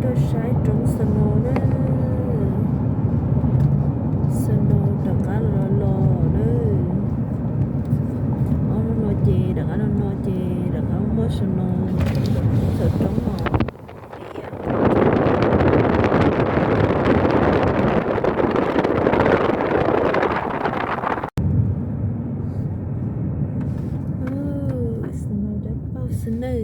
Tuaj saib roob snow na. Snow rov qab los los na. Ob hnub no ces rov qab no no ces rov qab muaj snow saum roob no. Snow dawb paug snow.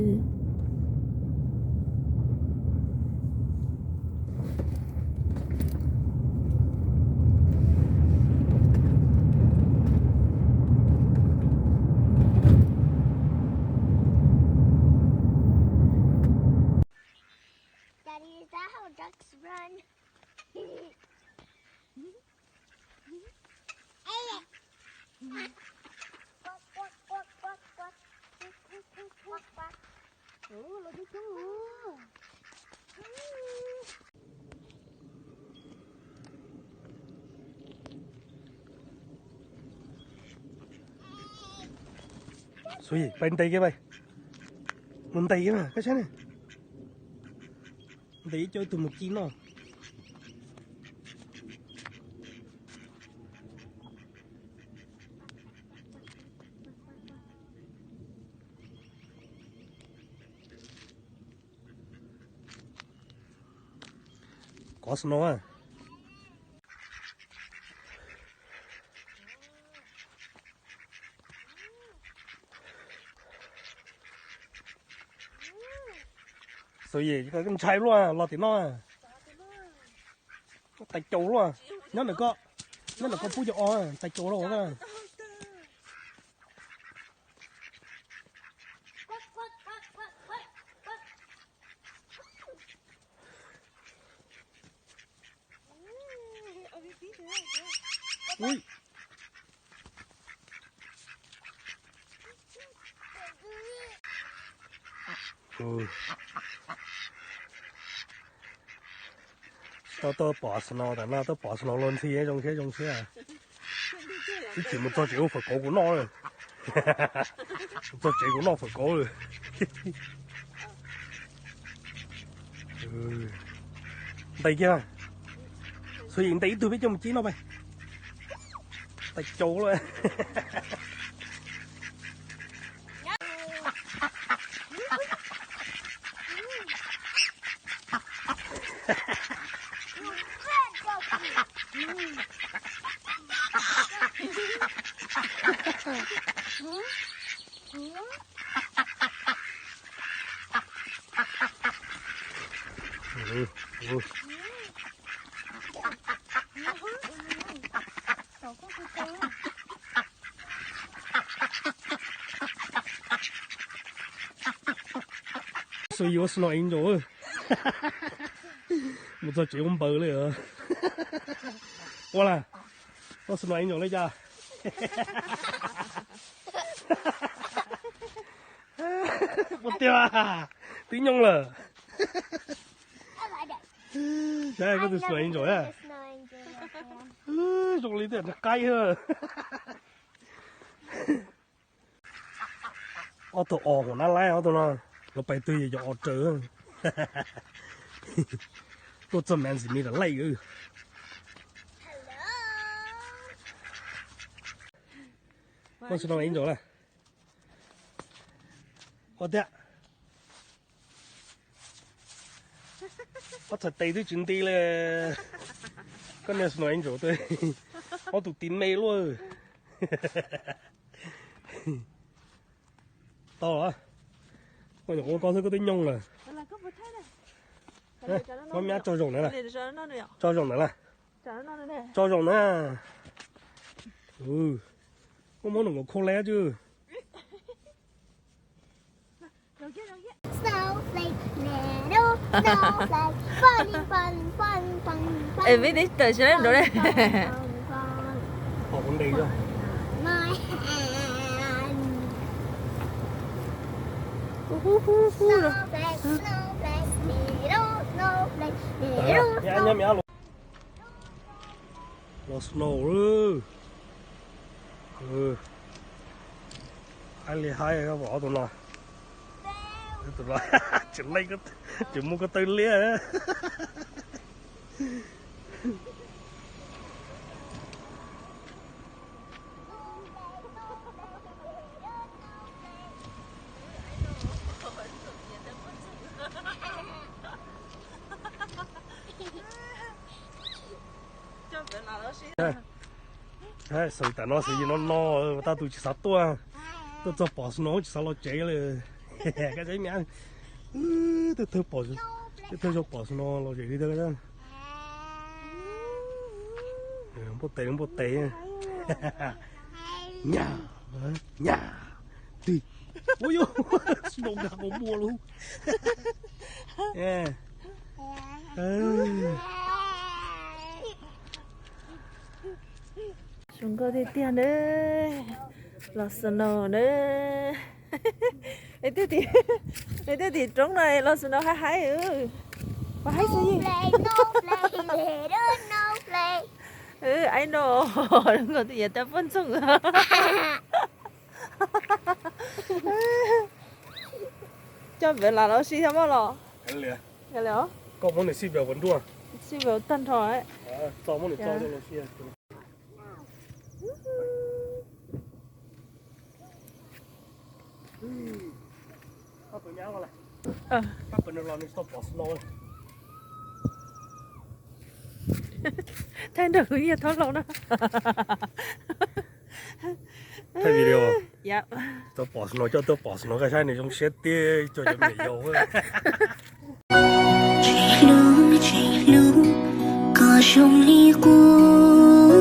Daddy, is that how ducks run? Xuv Yim, pais ntes kiag pais. Mus ntes kiag mas, koj saib ne. Ntes ib co ib tug mus ci noj. Kov snow a. Xuv Yim, koj ntshai luaj los tim no. Tais caus luaj. Nyob ntawm koj, nyob ntawm koj pub cov o, tais caus luaj. Ui. Tau tuaj pom snow tam no, tuaj pom snow luag ntxhi zoo thiab zoo thiab. Ib chim mus txog tsev ua fawm kauv kuv noj lawm. Mus txog tsev kuv noj fawm kauv lawm. Ntes kiag. Xuv Yim ntes ib tug peb coj mus cib noj pais. Tais caus lawm. Xuv Yim ua snow angel. Mus txog tsev ua npaws li. Ua las, ua snow angel li cas? Ua tiag, twb nyooj lawm. Saib koj tus snow angel a. Zoo li tej nrag qaib. Ob tug os hauv nab laib ob tug no, lawv pais twg yog cov os raws. Tuaj txog Manzanita Lake. Koj snow angel lawm. Ua tiag. Ob txhais tes twb tsis nti li. Koj niag snow angel, ob tug tis me luaj. Tau los. Koj nyuam qhuav koj xwb koj twb nyooj lawm. Muab mab tso zaum ntawd lawm. Tso zaum ntawd lawm. Tso zaum na. Muab muab nws nkaus khau le tsi. Es vib tib tawm tsis nrov li. Los snow lawm. Haib li haib, koj pom ob tug no. Tus no tseem leej, tseem muaj ko taw liab. Xav tam no xav yig no no, tab tus tsis xav tuaj, tuaj txog pom snow tsis xav los tsev lawm. Koj saib me, twb tawg pom, twb tawg zoo pom snow los tsev li tawg. Npua tes, npua tes. Nyaj, nyaj, twg, ua yus, snow nkag qhov muag lawm. Zoo nkauj tiag tiag na, los snow na. Twb tim roob no los snow haib haib, haib xwb. Aib no, zoo nkauj twb yav tau poj ntxoog. Coj npawg Las los sib thiab mog los. Koj muab nws sib npawg puas nruaj? Sib npawg tag nrho. Txo muab nws txo los sib. Thaij nrog kuv yog thob laus na. Thaij video. Tau pom snow, coj tuaj pom snow, koj saib nws zoo siab tiag, coj cov me nyuam yaus. Tsis hlub, tsis hlub, koj zoo li qub,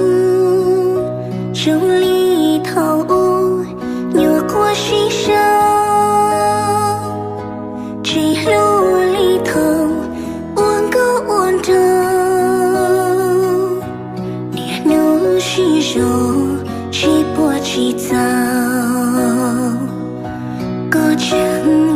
zoo li thaum ub, nyuam qhuav sib sau. Tsis hlub li thaum ua nkauj ua nraug, niaj hnub sib zog, tsis puas tsis txaus, koj tseem